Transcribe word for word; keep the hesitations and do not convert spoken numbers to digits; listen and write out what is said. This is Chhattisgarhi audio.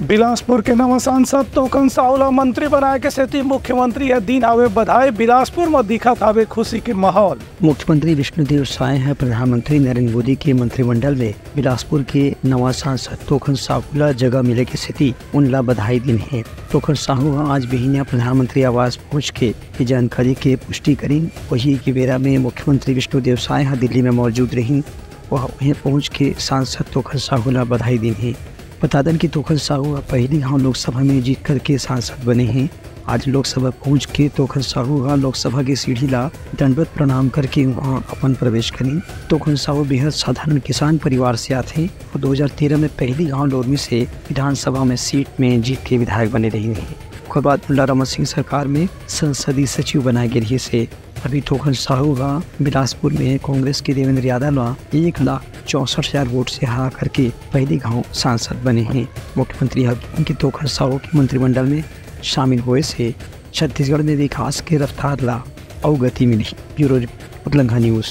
बिलासपुर के नवा सांसद तोखन साहू ला मंत्री बनाए के सेती मुख्यमंत्री ह दीन हावे बधाई। बिलासपुर म दिखत हावे खुशी के माहौल। मुख्यमंत्री विष्णुदेव साय ह प्रधानमंत्री नरेंद्र मोदी के मंत्रिमंडल में बिलासपुर के नवा सांसद तोखन साहू ला जगह मिले के सेती उन ला बधाई दीन हे। तोखन साहू ह आज बिहिनिया प्रधानमंत्री आवास पहुंच के ये जानकारी के पुष्टि करीन। वही के बेरा में मुख्यमंत्री विष्णुदेव साय ह दिल्ली में मौजूद रहिन। वह उहें पहुंच के सांसद तोखन साहू ला बधाई दीन हे। बता दन कि तोखन साहू ह पहली घाव लोकसभा में जीत करके सांसद बने हे। आज लोकसभा पहुंच के तोखन साहू ह लोकसभा के सीढ़ी ला दंडवत प्रणाम करके वहां अपन प्रवेश करीन। तोखन साहू बेहद साधारण किसान परिवार से आथे। वो दो हज़ार तेरह में पहली घाव लोरमी से विधानसभा में सीट में जीत के विधायक बने रहिन हे। ओकर बाद उन ला रमन सिंह सरकार में संसदीय सचिव बनाए गे रहिस हे। अभी तोखन साहू ह बिलासपुर में कांग्रेस के देवेंद्र यादव ला एक लाख चौसठ हजार वोट से हरा करके पहली घाव सांसद बने हे। मुख्यमंत्री ह कहिन कि तोखन साहू के मंत्रिमंडल में शामिल होए से छत्तीसगढ़ में विकास के रफ्तार ला अउ गति मिलही। Bureau report, Lanka news.